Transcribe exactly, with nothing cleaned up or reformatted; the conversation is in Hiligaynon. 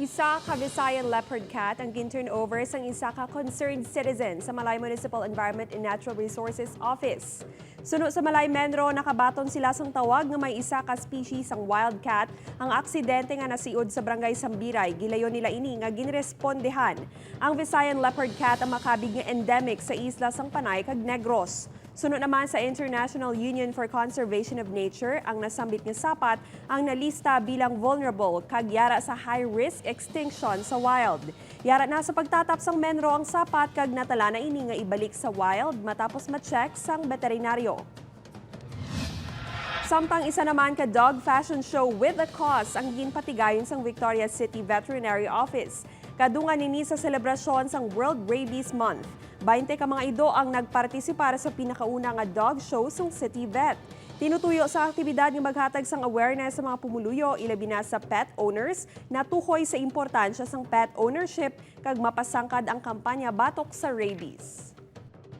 Isa ka Visayan leopard cat ang gin-turnover sang isa ka concerned citizen sa Malay Municipal Environment and Natural Resources Office. Suno sa Malay Menro, nakabaton sila sang tawag nga may isa ka species sang wild cat ang aksidente nga nasiod sa Barangay Sambiray. Gilayon nila ini nga ginrespondehan. Ang Visayan leopard cat ang makabig nga endemic sa isla sang Panay kag Negros. Suno naman sa International Union for Conservation of Nature, ang nasambit nga sapat ang nalista bilang vulnerable kag yara sa high-risk extinction sa wild. Yara na sa pagtatap sang Menro ang sapat kag natala na ini nga ibalik sa wild matapos ma-check sang veterinaryo. Samtang isa naman ka dog fashion show with a cause ang ginpatigayon sang Victoria City Veterinary Office. Kadungan nini sa selebrasyon sang World Rabies Month. Baynte ka mga ido ang nagpartisipar sa pinakauna nga dog show sang City Vet. Tinutuyo sa aktibidad nga maghatag sang awareness sa mga pumuluyo, ilabi na sa pet owners, natuhoy sa importansya sang pet ownership kag mapasangkad ang kampanya batok sa rabies.